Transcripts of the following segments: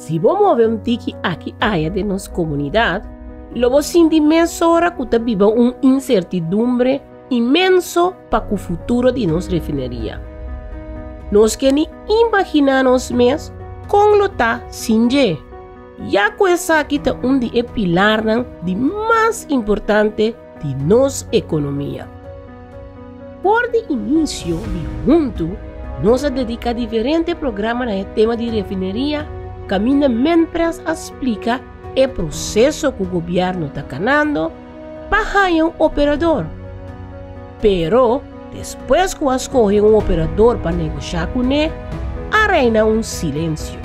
Si bo move un tiki aki aya den nos komunidat, lo bo sinti mesora ku ta biba un insertidumbre inmenso pa ku futuro di nos refineria. Nos ke ni imaginá nos mes kon lo ta sin dje, ya ku esaki ta un di e pilarnan di mas importante di nos ekonomia. For di inisio di Huntu nos a dediká diferente programa na e tema di refineria kaminda Menpres a splika e proseso ku gobièrnu ta kanando pa haña un operador. Pero despues ku a skohe un operador pa negoshá kuné, a reina un silensio.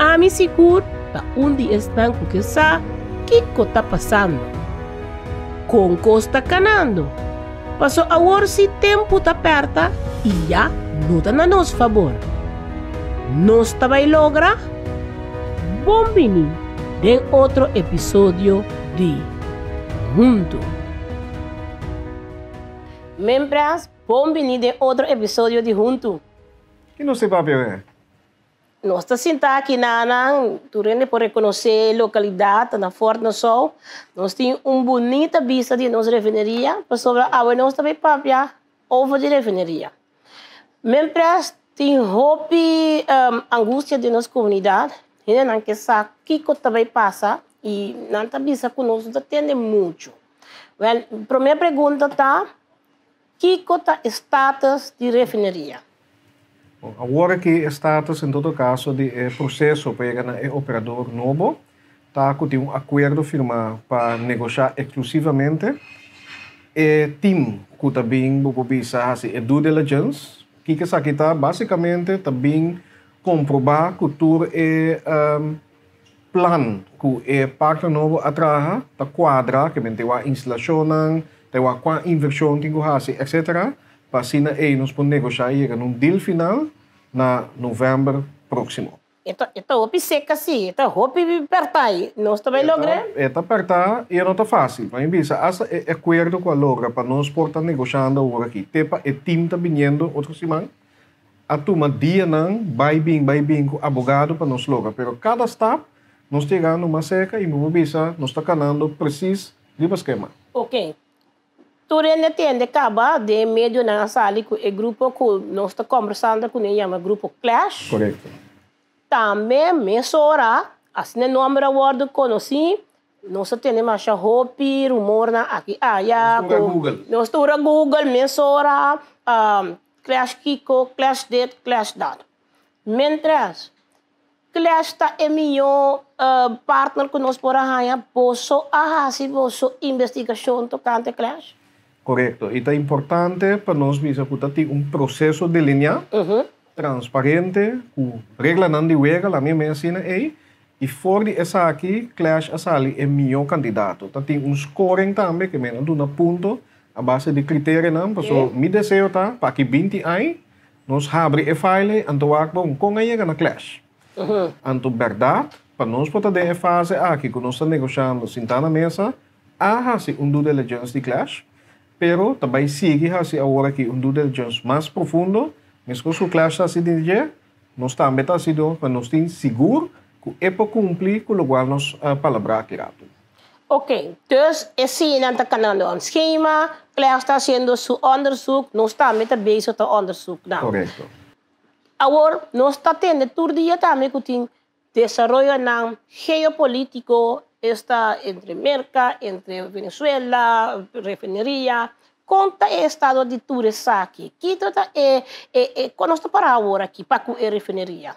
Ami sigur ta un di esnan ku ke sa kiko ta pasando. Kon kos ta kanando? Paso awor si tempu ta pèrta i ya no ta na nos fabor. Nos ta bai logra? Bon bini den otro episodio di Huntu. Mientras, bon bini den otro episodio di Huntu. Ki nos ta papia wè? Nos ta sinta aki na nan, tur hende por rekonosé e lokalidat, ta na Fort Nassau. Nos tin un bunita bista di nos refineria, pasobra awe nos ta bay papia over di refineria. Mientras tin hopi angustia den nos komunidat, hendenan ke sa kiko ta bay pasa i nan ta bisa ku nos no ta tende muchu. Wèl, promé pregunta ta, Kiko ta e status di refineria? Bon, awor aki e status en todo kaso di e proseso pa yega na e operador nobo ta ku tin un akuerdo firmá pa negoshá eksklusivamente. E tim ku ta bin bo por bisa hasi e due diligence. Kiko esaki ta? Básikamente ta bin komprobá ku tur e plan ku e partner nobo a traha ta kuadra, ke men te wak instalashonnan, te wak kua invershon tin ku hasi, etcetera, pa asina ei nos por negoshá i yega na un deal final na novèmber próksimo. E ta e ta hopi seka si, e ta hopi pèrtá i nos ta bai logra e? E ta pèrtá i e no ta fásil. Pa mi bisa, asta e akuerdo ku a logra pa nos por ta negoshando awor aki, te pa e tim ta biniendo otro siman, A tuma dianan bai bin bai bin ku abogado pa nos logra, pero kada stap nos ta yegando mas serka i mi por bisa nos ta kanando presis riba skema. Ok. Tur hende tende kaba den medionan a sali ku e grupo ku nos ta kombersando kuné yama grupo Clash. Korekto. Tambe mesora, asina e nomber a wòrdu konosí, nos a tende masha hopi rumornan aki aya. Nos tur a Google. Nos tur a Google mesora, Clash kiko, clash dit, clash dat. Mientras, Clash ta e mihó partner ku nos por a haña, boso a hasi boso investigashon tokante Clash? Korekto. I ta importante pa nos bisa ku ta tin un proseso delineá, transparente, ku reglanan di wega, la mi a mensina ei, i for di esaki Clash a sali e mihó kandidato. Ta tin un scoring tambe ke men a duna punto a base di kriterianan, paso mi deseo ta pa aki 20 aña nos habri e file ei anto wak bon kon a yega na Clash. Anto bèrdat pa nos por ta den e fase aki ku nos ta negoshando sintá na mesa a hasi un due diligence di Clash, pero ta bai sigui hasi awor aki un due diligence mas profundo, meskos ku Clash ta hasi di dje, nos tambe ta hasi do pa nos tin sigur ku e por kumpli ku lokual nos a palabrá aki ratu. Ok, dus e sinan ta kanando un schema, Clash ta hasiendo su onderzoek, nos tambe ta bezig ta onderzoek nan. Korekto. Awor, nos ta tende tur dia tambe ku tin Desaroyonan geopolítiko esta entre Merka, entre Venezuela, refineria. Kon ta e estado di tur esaki? Kiko ta e e kon nos ta pará awor aki pa ku e refineria?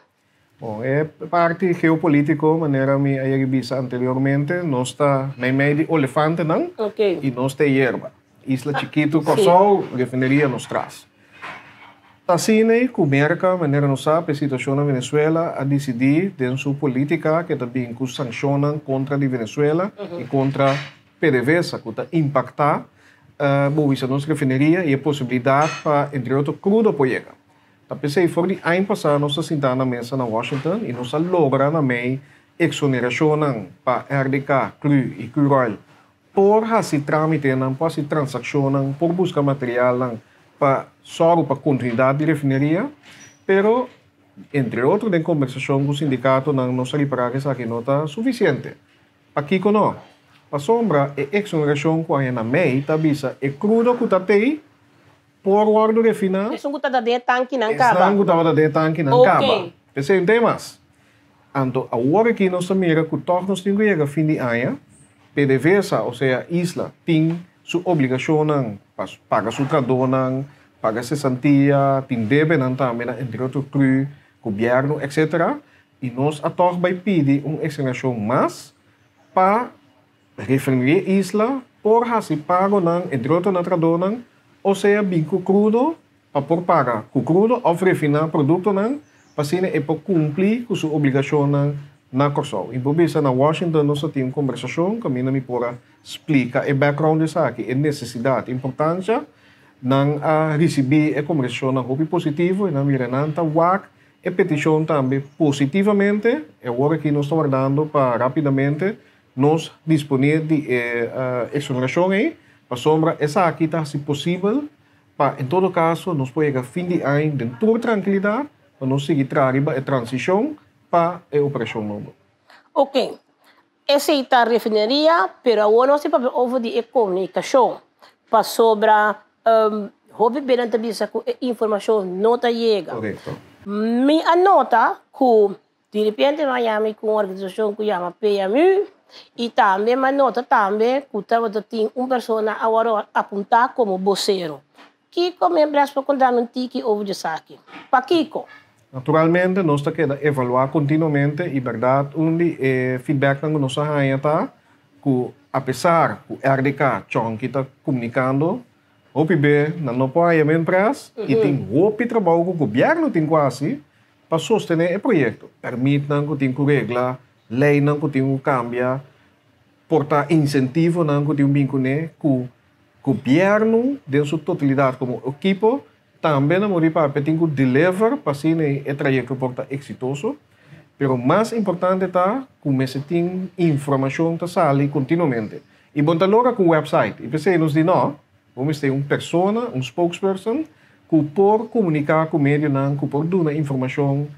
Bon, e parti geopolítiko, manera mi a yega bisa anteriormente, nos ta meimei di olefantenan i nos ta e yerba. Isla chikitu Kòrsou, refineria nos tras. Ta asina ei ku Merka, manera nos sa pa e situashon na Venezuela, a disidí den su polítika ke ta bin ku sanshonnan kontra di Venezuela i kontra PDVSA ku ta impaktá bo bisa nos refineria i e posibilidat pa entre otro krudo por yega. Ta p'esei for di aña pasá nos ta sintá na mesa na Washington i nos a logra na mei eksonerashonnan pa RDK, cru i Curoil Por hasi trámitenan, por hasi transakshonnan, por buska materialnan pa sòru pa kontinuidat di refineria, pero Entre otro den kombersashon ku sindikatonan nos a ripará ku esaki no ta sufisiente. Pakiko no? Pasobra e eksonerashon ku a na mei ta bisa e krudo ku ta tei por wòrdu refiná. Esun ku ta den e tankinan kaba. Esnan ku tabata den e tankinan kaba. P'esei no tin mas. Anto awor aki nos ta mira ku tòg nos tin ku yega fin di aña, PDVSA, osea Isla, tin su obligashonnan pa paga su trahadónan, paga sesantia, tin debenan tambe na entre otro cru, gobièrnu, etcetera. I nos a tòg bai pidi un eksonerashon mas pa Refineria Isla por hasi pagonan entre otro na trahadónan, osea bin ku krudo pa por paga ku krudo òf refiná produktonan pa asina e por kumpli ku su obligashonnan na Kòrsou. I por bisa na Washington nos a tin un kombersashon kaminda mi por a splika e background di esaki, e nesesidat, e importansha. Nan a risibí e kombersashonnan hopi positivo i nan mira nan ta wak e petishon tambe positivamente. E awor aki nos ta wardando pa rápidamente nos disponé di e eksonerashon ei, pasobra esaki ta hasi posibel pa en todo kaso nos por yega fin di aña den tur trankilidat pa nos sigui traha riba e transishon pa e operashon nobo. Ok, esei ta refineria, pero awor nos tin papia over di e komunikashon, pasobra hopi benen ta bisa ku e informashon no ta yega. Korekto. Mi a nota ku di repente mi a yami ku un organisashon ku yama PMU i tambe mi a nota tambe ku tabata tin un persona a wòrdu apuntá komo bosero. Kiko mi empresa por konta mi un tiki over di esaki? Pakiko? Naturalmente nos ta keda evaluá kontinuamente i bèrdat un di e feedbacknan ku nos a haña ta ku apesar ku RDK Chonky ta komunikando hopi be nan no por haña mi empresa i tin hopi trabou ku gobièrnu tin ku hasi pa sostené e proyekto. Pèrmitnan ku tin ku regla, leinan ku tin ku kambia, por ta insentivonan ku tin ku bin kuné ku gobièrnu den su totalidat komo ekipo tambe na muri papia tin ku deliver pa asina e trayekto por ta eksitoso. Pero mas importante ta ku mester tin informashon ta sali kontinuamente. I bo no ta logra ku un website. I p'esei nos di no, bo mester un persona, un spokesperson, ku por komuniká ku medionan, ku por duna informashon,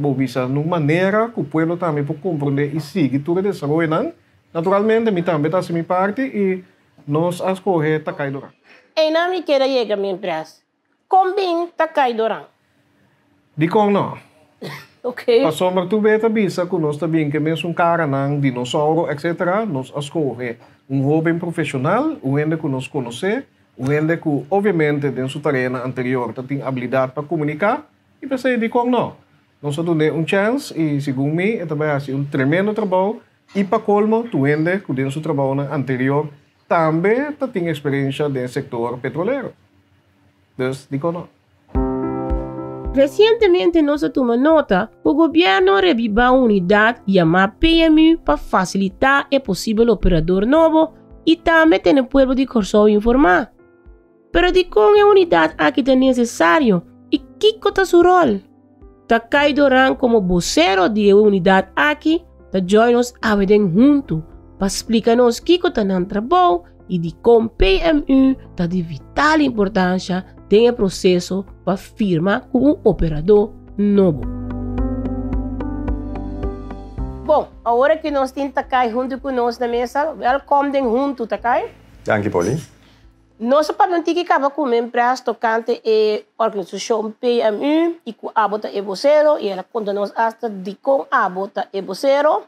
bo bisa na un manera ku pueblo tambe por komprondé i sigui tur e desaroyonan. Naturalmente mi tambe ta hasi mi parti i nos a skohe Takai Doran. Einan mi keda yega mi empresa. Kon bin Takai Doran? Dikon no? Ok. Pasobra tur be ta bisa ku nos ta bin ke mesun karanan, dinosauro etc. Nos a skohe un hoben profeshonal, un hende ku nos konosé, un hende ku obviamente den su tareanan anterior ta tin abilidat pa komuniká i p'esei dikon no? Nos a dun'é un chèns i segun mi e ta bai hasi un tremendo trabou i pa kolmo tur hende ku den su trabounan anterior tambe ta tin eksperensha den sektor petrolero. Dus dikon no? Resientemente nos a tuma nota ku gobièrnu a rebibá un unidat yamá PMU pa fasilitá e posibel operador nobo i tambe tene pueblo di Kòrsou informá. Pero dikon e unidat aki ta nesesario i kiko ta su ròl? Takai Doran komo bosero di e unidat aki ta join nos awe den Huntu pa splika nos kiko ta nan trabou i dikon PMU ta di vital importansha den e proseso pa firma ku un operadó nobo. Bon, awor ku nos tin Takai huntu ku nos na mesa, wèlkòm den Huntu, Takai. Danki, Poli. Nos a papia un tiki kaba ku mi empres tokante e organisashon PMU i ku abo ta e bosero i el a konta nos asta dikon abo ta e bosero.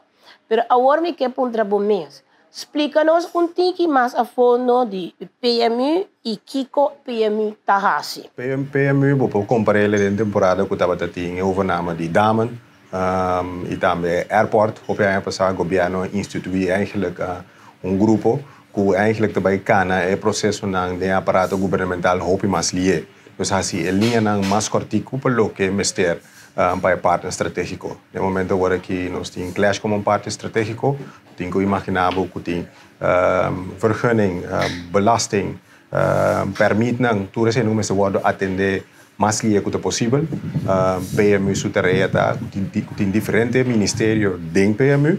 Pero awor mi ke puntra bo mes, splika nos un tiki mas a fondo di PMU i kiko PMU ta hasi. PMU bo por kompar'é den temporada ku tabata tin e overname di Damen i tambe airport. Hopi aña pasá gobièrnu a instituí eigenlijk un grupo ku eigenlijk ta bai kana e prosesonan den e aparato gubernamental hopi mas lié. Nos hasi e liñanan mas kòrtiku pa loke mester pa e partner stratégiko. Den momento awor aki nos tin Clash komo un partner stratégiko, tin ku imaginá bo ku tin vergunning, belasting, pèrmitnan, tur esei nan mester wòrdu atendé mas lié ku ta posibel. PMU su tarea ta ku tin diferente ministerio den PMU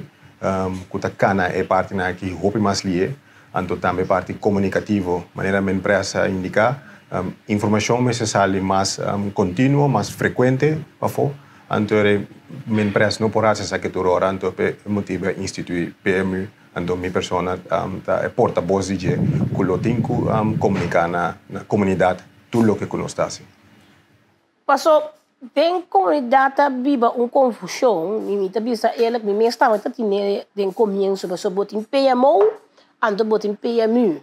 ku ta kana e partinan aki hopi mas lié. Anto tambe parti komunikativo, manera mi empresa a indiká. Informashon mester sali mas kontinuo, mas frekuente pafó. Anto MinPres no por hasi esaki tur ora, anto p'e motibu a instituí PMU. Anto mi persona ta e portabos di dje ku lo tin ku komuniká na komunidat tur loke ku nos ta hasi. Paso den komunidat ta biba un konfushon, mi mi ta bisa eerlijk, mi mes tambe ta tine den komienso, paso bo tin PMO, anto bo tin PMU.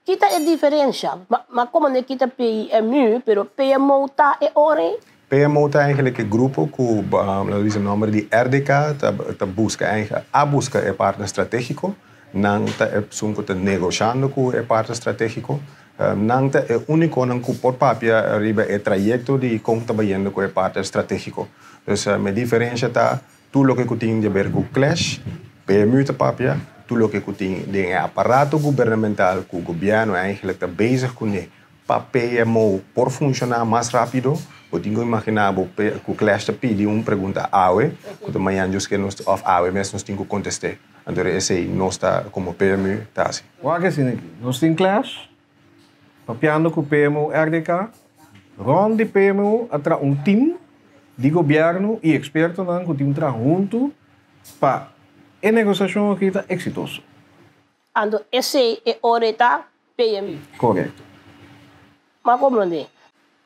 Kita e diferensha? Ma komo ne kita PMU, pero PMO ta e ora ei? PMO ta eigenlijk e grupo ku, laat bisa nòmber di RDK, ta buska eigenlijk, a buska e partner stratégiko. Nan ta esun ku ta negoshando ku e partner stratégiko. Nan ta e únikonan ku por papia riba e trayekto di kon ta bayendo ku e partner stratégiko. Dus e diferensha ta tur loke ku tin di aber ku Klesch, PMU ta papia, tur loke ku tin den e aparato gubernamental ku gobièrnu eigenlijk ta bezig kuné pa PMO por funshoná mas rápido. Bo tin ku imaginá bo ku Klesch ta pidi un pregunta awe, ku ta mañan djos ke nos òf awe mes nos tin ku kontest'é. Anto esei nos ta komo PMU ta hasi. Wak asina aki, nos tin Klesch papiando ku PMU RDK, rònt di PMU a traha un tim di gobièrnu i ekspertonan ku tin traha huntu pa e negosiashon aki ta eksitoso. Anto esei e ora e ta PMU. Korekto. Ma komprondé.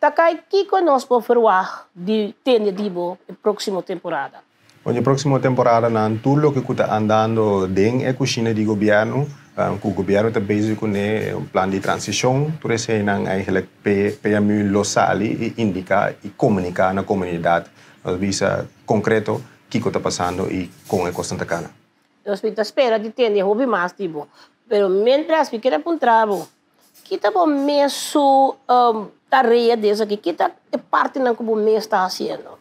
Ta kai kiko nos por ferwagt di tende di bo e próksimo temporada? Bon, e próksimo temporadanan tur loke ku ta andando den e kushina di gobièrnu, ku gobièrnu ta bezig kuné, un plan di transishon, tur eseinan eigenlijk PMU lo sali i indiká i komuniká na komunidat, nos bisa konkreto kiko ta pasando i kon e kosnan ta kana. Nos mi ta spera di tende hopi mas di bo. Pero mientras mi kier a puntra bo, kita bo mes su tarea den esaki? Kita e partinan ku bo mes ta hasiendo?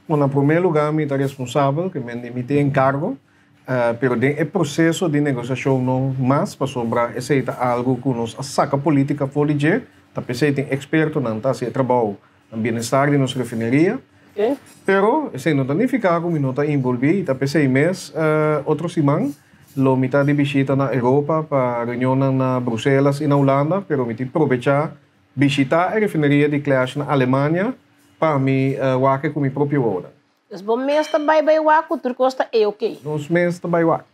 Bon, na promé lugá mi ta responsabel, ke men di mi tin enkargo, pero den e proseso di negosiashon no mas, pasobra esei ta algu ku nos a saka polítika for di dje, ta p'esei tin ekspertonan ta hasi e trabou na bienestar di nos refineria. Pero esei no ta nifiká ku mi no ta involví i ta p'esei mes otro siman lo mi ta di bishita na Europa pa reunionnan na Bruselas i na Hulanda, pero mi tin probechá bishitá e refineria di Klesch na Alemania pa mi wak e ku mi propio wowonan. Dus bo mes ta bai bai wak ku tur kos ta e oké? Nos mes ta bai wak.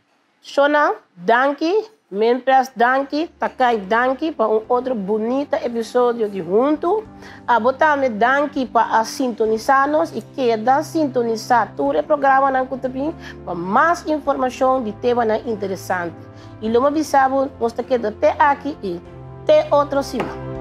Shona, danki, Minpres, danki, Takay, danki pa un otro bunita episodio di Huntu. Abo tambe danki pa a sintonisa nos y keda sintonisa tur e programanan cu ta bin pa mas informacion di temanan interesante. Y lo mi bisa bo, nos ta keda te aki y te otro siman.